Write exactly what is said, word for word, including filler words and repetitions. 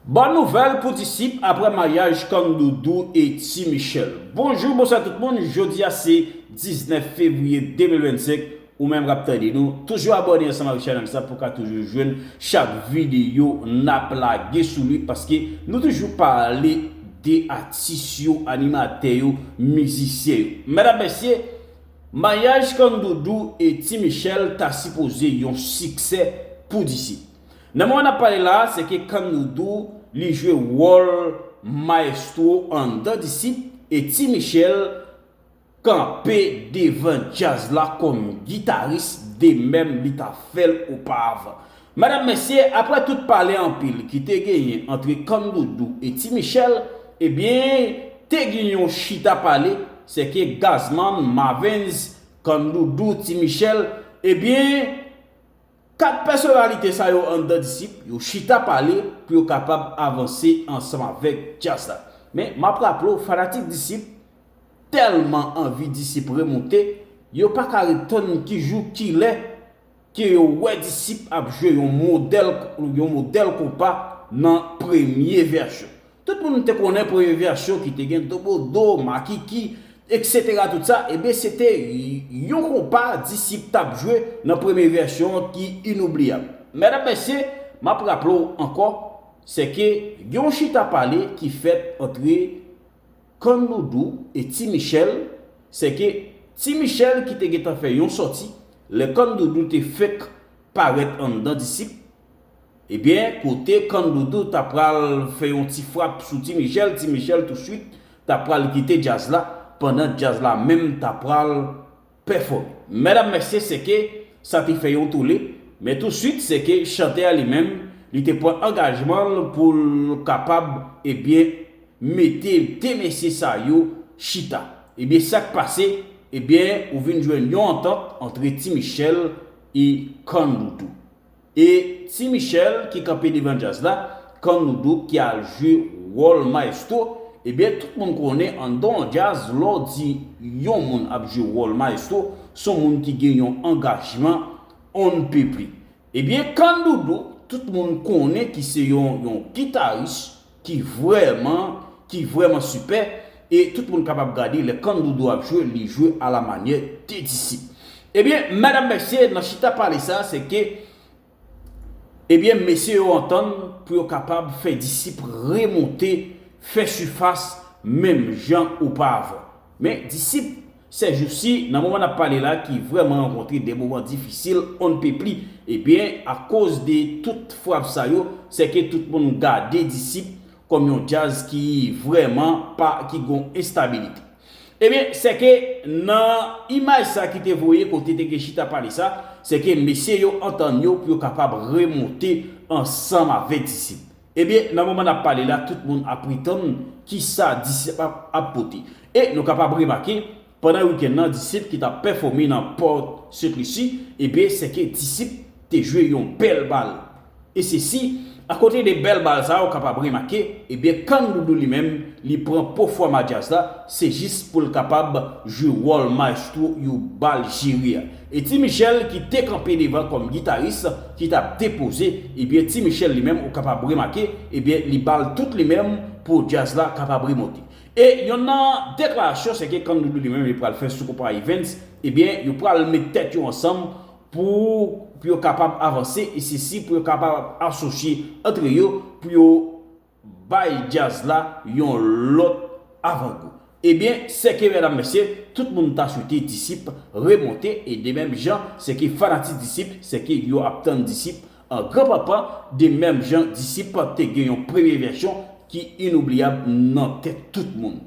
Bòn nouvèl pou disip apre maryaj Kandoudou e Ti Michèl. Bonjou, bonswa tout moun. Jodi a se diznèf fevriye de mil vennsenk. Ou menm k ap tande nou, toujou abòne ansanm avèk chanèl sa pou w ka toujou jwenn chak videyo n ap lage sou li, paske nou toujou pale de atis yo, animatè yo, mizisyen yo. Medam, mesye, maryaj Kandoudou e Ti Michèl ta sipoze yon siksè pou disip. Nan moman n ap pale la a, se ke Kandoudou, li jwe wòl mayestwo anndan disip, e Ti Michèl kanpe devan djaz la kòm gitaris, de menm li ta fè l oparavan. Medam, mesye, apre tout pale anpil ki te genyen antre Kandoudou e Ti Michèl, ebyen, te gen yon chita pale, se ke Gazman, Mavens, Kandoudou, Ti Michèl, ebyen, kat pèsonalite sa yo anndan disip, yo chita pale pou yo kapab avanse ansanm avèk djaz la. Men, m ap raple w, fanatik disip tèlman anvi disip remonte, yo pa ka ret tann ki jou, ki lè ke yo wè disip ap jwe yon modèl, yon modèl konpa nan premye vèsyon. Tout moun te konnen premye vèsyon ki te gen Dobodo, Makiki, etsetera tout sa, ebyen, se te yon konpa disip t ap jwe nan premye vèsyon an ki inoubliyab. Medam, mesye, m ap raple w ankò, se ke gen yon chita pale ki fèt antre Kandoudou e Ti Michèl, se ke Ti Michèl ki te gentan fè yon sòti, lè Kandoudou te fenk parèt anndan disip, ebyen, kote Kandoudou ta pral fè yon ti frap sou Ti Michèl, Ti Michèl touswit ta pral kite djaz la, pandan djaz la menm ta pral pèfòme. Medam, mesye, se ke sa te fè yon tole, men touswit, se ke chantè a li menm, li te pran angajman l pou l kapab, ebyen, mete de mesye sa yo chita. Ebyen, sa k pase? Ebyen, ou vin jwenn yon antant antre Ti Michèl e Kandoudou. E Ti Michèl ki kanpe devan djaz la, Kandoudou ki al jwe wòl mayestwo, ebyen, tout moun konnen anndan yon djaz, lè w di yon moun ap jwe wòl mayestwo, se yon moun ki gen yon angajman on ne peut plus. Ebyen, Kandoudou, tout moun konnen ki se yon, yon gitaris ki vrèman, ki vrèman sipè, e tout moun kapab gade lè Kandoudou ap jwe, li jwe alamanyè de disip. Ebyen, medam, mesye, nan chita pale sa, se ke, ebyen, mesye yo antann pou yo kapab fè disip remonte, fè sifas, menm jan oparavan. Men, disip, sèjousi, nan moman n ap pale la, ki vrèman rankontre de moman difisil, on ne peut plus, ebyen, akoz de tout frap sa yo, se ke tout moun gade disip kòm yon djaz ki vrèman pa, ki gon estabilite. Ebyen, se ke nan imaj sa ki te voye kote te gen chita pale sa, se ke mesye yo antann yo pou yo kapab remonte ansanm avèk disip. Ebyen, nan moman n ap pale la, tout moun ap ret tann kisa disip ap, ap pote. E nou kapab remake, pandan wikenn nan, disip ki t ap pèfòme nan Port Sainte Lucie, ebyen, se ke disip te jwe yon bèl bal. E se si, akote de bèl bal sa yo kapab remake, ebyen, Kandoudou li menm, li pran pèfòma djaz la, se jis pou l kapab jwe wòl mayestwo yon bal jere a. E Ti Michèl ki te kanpe devan kòm gitaris, ki t ap depoze, ebyen, Ti Michèl li menm, ou kapab remake, ebyen, li ba l tout li menm pou djaz la kapab remonte. E yonn nan deklarasyon, se ke Kandoudou li menm, li pral fè sou konpa Evens, ebyen, yo pral met tèt yo ansanm pou, pou yo kapab avanse, e se si pou yo kapab asosye antre yo, pou yo bay djaz la yon lòt avangou. Ebyen, se ke, medam, mesye, tout moun ta swete disip remonte, e de menm jan, se ke fanatik disip, se ke yo ap tann disip an gran panpan, de menm jan disip te gen yon premye vèsyon ki inoubliyab nan tèt tout moun.